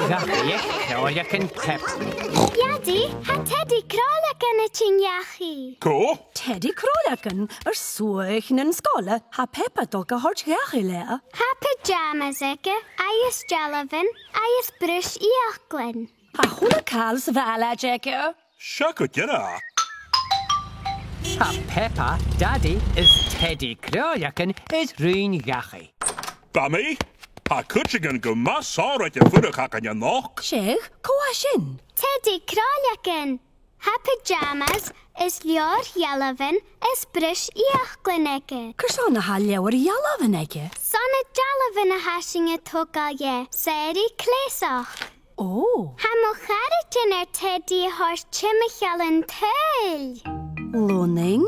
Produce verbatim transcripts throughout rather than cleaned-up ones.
Dhachaigh aig cròileagan Peppa. Dadaidh, tha Teadaidh Cròileagan a' tighinn dhachaigh. Cò? Teadaidh Cròileagan, air suaimhneas nan sgoile, tha Peppa a' dol ga thoirt dhachaigh leatha. Tha pyjamas aige, agus dealbhan, agus bruis fhiaclan. Tha a h-uile càil sa bhaile aige. Seo gu dearbh. Tha Peppa, Dadaidh is Teadaidh Cròileagan air ruith dhachaigh. Mamaidh, tha cuideigin gu math sònraichte a' fuireach againn a-nochd. Seadh, cò tha sin? Teadaidh Cròileagan. Tha pyjamas is leabhar dhealbhan is bruis fhiaclan aige. Carson a tha leabhar dhealbhan aige? 'S ann na dealbhan a tha sinn a' togail dheth, 's e ri cleasachd. Ò. Tha mo charaidean air Teadaidh a thoirt timcheall an t-saoghail. Lunnainn,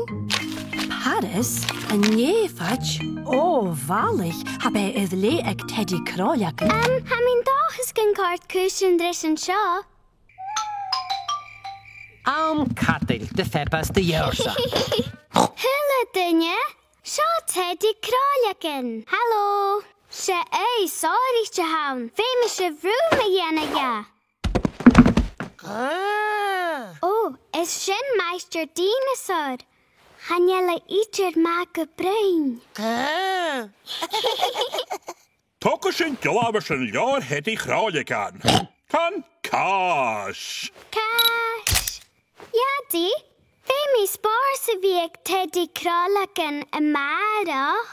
Paris, an Nèamhaid, ò, a bhalaich, tha beatha air leth aig Teadaidh Cròileagan. Em, tha mi an dòchas gun còrd cùisean ris an seo. Àm cadail do Pheppa is do Dheòrsa. A h-uile duine, seo Teadaidh Cròileagan. Halò. 'S e ùidh sònraichte a th' ann. Feumaidh sibh rùm a dhèanamh dha. Ò, is sin Maighstir Dìneasar. Chan eil e idir math gu bruidhinn. Togaidh sinn dealbh airson leabhar Theadaidh Chròileagan. Can càis. Càis. Dadaidh, feumaidh spòrs a bhith aig Teadaidh Cròileagan a-màireach.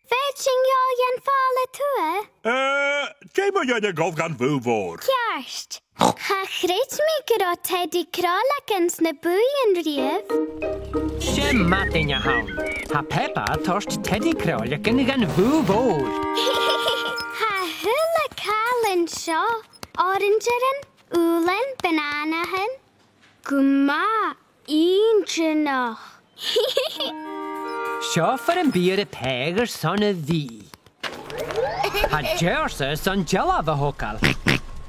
Feuch sinn dhol dhan Phòla Tuath? Eh, dè mu dheidhinn a dhol dhan bhùth mhòr? Ceart. Cha chreid mi gun robh Teadaidh Cròileagan sna bùithean a-riamh. 'S e madainn a th' ann. Tha Peppa a' toirt Teadaidh Cròileagan dhan bhùth mhòr. Tha a h-uile càil an seo, orainsearan, ùbhlan, bananathan. Gu math inntinneach. Seo far am bi e air a pàigheadh airson a' bhìdh. Tha Deòrsa airson dealbh a thogail.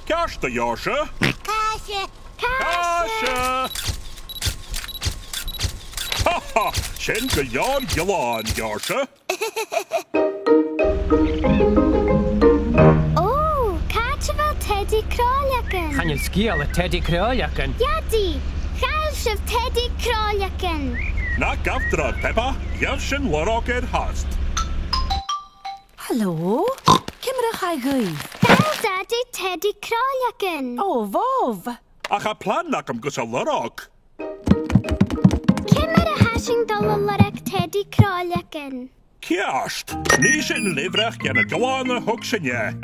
Ceart, a Dheòrsa. Càise. Càise. Càise. Ha, ha, sin gu leòr dealbhan, a Dheòrsa. Ò, càit a bheil Teadaidh Cròileagan? Chan eil sgeul air Teadaidh Cròileagan. Dadaidh, chaill sibh Teadaidh Cròileagan. Na gabh dragh, Peppa, gheibh sinn lorg air fhathast. Halò? Ciamar a chaidh dhuibh? Chaill Dadaidh Teadaidh Cròileagan. Ò, bhobh. Ach tha plana agam gus a lorg. Ciamar a tha sinn a' dol a lorg Teadaidh Cròileagan? Ceart, nì sinn leth-bhreac dha na dealbhan a thog sinn dheth.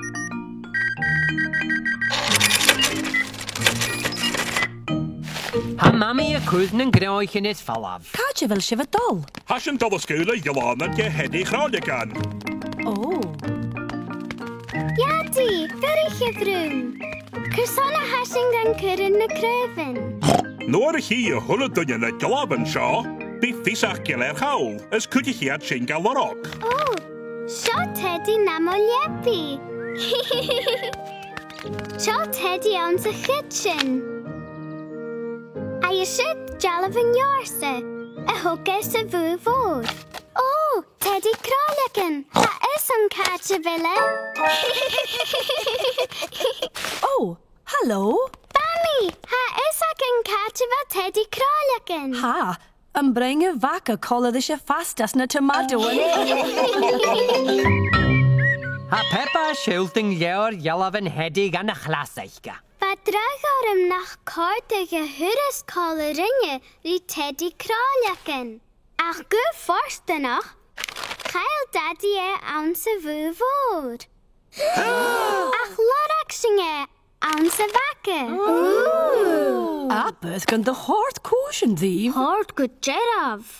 Tha Mamaidh a' cur nan gnothaichean air falbh. Càit a bheil sibh a' dol? Tha sinn a' dol a sgaoileadh dealbhan de Theadaidh Chròileagan. Ò. Dadaidh, fuirichibh rium. Carson a tha sinn gan cur air na craobhan? Nuair a chì a h-uile duine na dealbhan seo, bidh fiosrachadh air chall, is cuidichidh iad sinn ga lorg. Ò, seo Teadaidh nam leabaidh. Seo Teadaidh anns a' chidsin. Agus siud dealbh an Deòrsa, a thog e sa bhùth mhòr. Ò, Teadaidh Cròileagan, tha fhios agam càit a bheil e. Ò, halò. Mamaidh, tha fhios againn càit a bheil Teadaidh Cròileagan. Tha, am broinn a' bhaga còmhla ris a' phasta 's na tomato. Tha Peppa a' sealltainn leabhar dhealbhan Theadaidh dhan a' chlas aice. Bha dragh orm nach còrdadh a thuras còmhla rinne ri Teadaidh Cròileagan. Ach gu fortanach, chaill Dadaidh e anns a' bhùth mhòr. Ach lorg sinn e anns a' bhaga. Abair gun do chòrd cùisean ribh. Chòrd gu dearbh.